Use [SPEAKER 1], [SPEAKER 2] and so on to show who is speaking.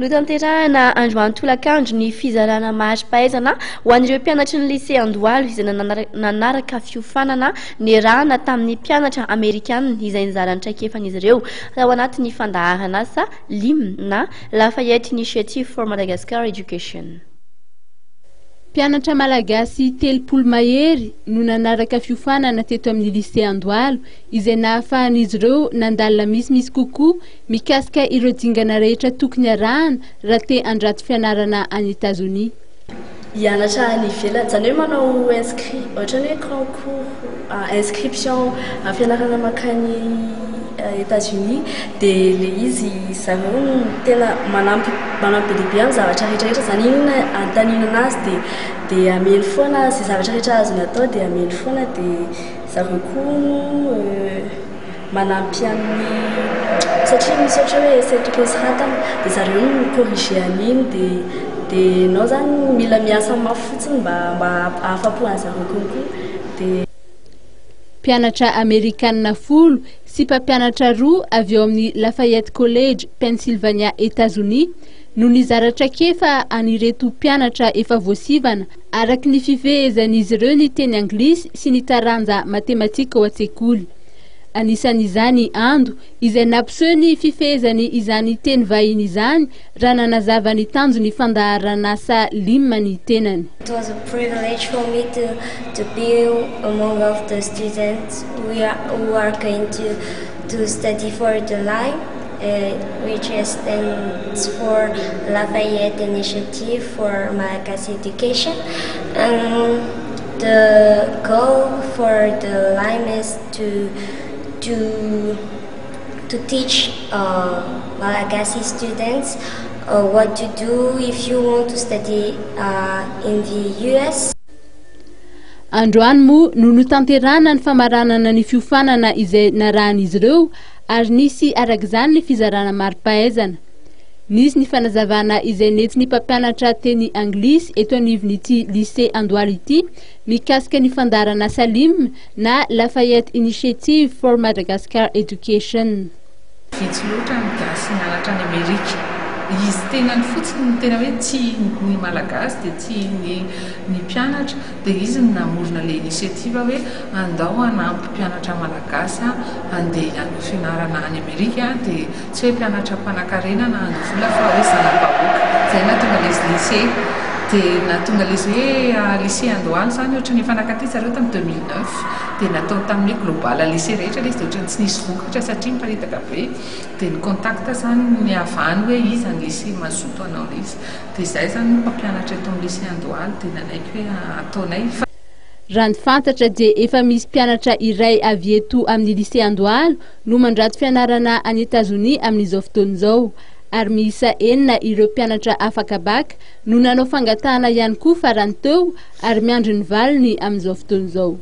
[SPEAKER 1] Notanterahina androany tolakandro ny fizarana mari-pahaizana ho an'ireo mpianatry ny Lycée Andohalo izay nanaraka fiofanana niarahana tamin'ny mpianatra amerikanina izay nizara ny traikefan'izy ireo tao anatin'ny fandaharan'asa LIM na Lafayette Initiative for Madagascar Education.
[SPEAKER 2] Mpianatra malagasy 30 mahery no nanaraka fiofanana teto amin'ny Lycée Andohalo izay nahafahan'izy ireo nandalina misimisy kokoa mikasika ireo dingana rehetra tokony arahana raha te handrato fianarana any Etazonia.
[SPEAKER 1] Hianatra any ivelany, izany hoe manao inscrit, ohatran'ny hoe concours inscription fianarana mankany Etats-Unis, dia ilay izy zareo no tena manampy manampy be dia be amin'ny zavatra rehetra rehetra izany, inona anontaniana an'azy dia dia ameny foana, izay zavatra rehetra azony atao dia ameny foana, dia zareo koa no manampy amin'ny satria misy ohatra hoe essai tokony soratana dia zareo no mi-corriger an'iny dia dia ianao izany mila miasa mafy fotsiny mba mba hahafapo an'zareo konko dia.
[SPEAKER 2] Mpianatra amerikanina 10 sy mpampianatra roa avy ao amin'ny Lafayette College, Pennsylvania, Etazonia no nizara traikefa an'ireto mpianatra efa voasivana araka ny fifehezan'izy ireo ny teny anglisy sy ny taranja matematika ao an-tsekoly. Anisan'izany Ando, izay nampiseho ny fifehezany izany teny vahiny izany raha nanazava ny tanjon'ny fandaharan'asa LIM ny tenany.
[SPEAKER 3] It was a privilege for me to be among of the students who are going to study for the LIME, which stands for Lafayette Initiative for Malagasy Education. And the goal for the LIME is to teach Malagasy students what to do if you want to study in the US.
[SPEAKER 2] Androany moa no notanterahana ny famaranana ny fiofanana izay narahan'izy ireo ary nisy arak'izany ny fizarana mari-pahaizana. Nisy ny fanazavana izay nentin'ny mpampianatra teny anglisy eto anivon'ity Lycée Andohalo ity mikasika ny fandaharan'asa LIM na Lafayette Initiative for Madagascar Education.
[SPEAKER 4] Vitsy loatra ny gasy nianatra any Amerika. Izy tenany fotsiny no tena hoe tsy ny malagasy dia tsy ny mpianatra dia izy no namorona ilay initiative hoe andao hanampy mpianatra malagasy handeha hanao fianarana any Amerika dia tsy hoe mpianatra mpanankarena na handoa vola fa hoe zana-bahoaka. Izay nahatonga ilay izy lycée. Dia nahatonga ilay izy hoe lycée Andohalo izany ohatran'ny efa nankaty zareo tamin'ny 2009 dia nataony tamin'ny hoe global lycée rehetra ilay izy dia ohatran'ny tsy nisy vokatra satria miparitaka be dia ny contact izany ny avy any hoe iza ny lycée mazoto hanao ilay izy. Dia izahay izany no mpampianatra eto amin'ny lycée Andohalo dia nanaiky hoe ataonay.
[SPEAKER 2] Raha ny fantatra dia efa misy mpianatra iray avy eto amin'ny lycée Andohalo no mandrato fianarana any Etazonia amin'izao fotoana izao ary miisa enina ireo mpianatra afaka bacc no nanao fangatahana ihany koa farany teo ary miandry ny valiny amin'izao fotoana izao.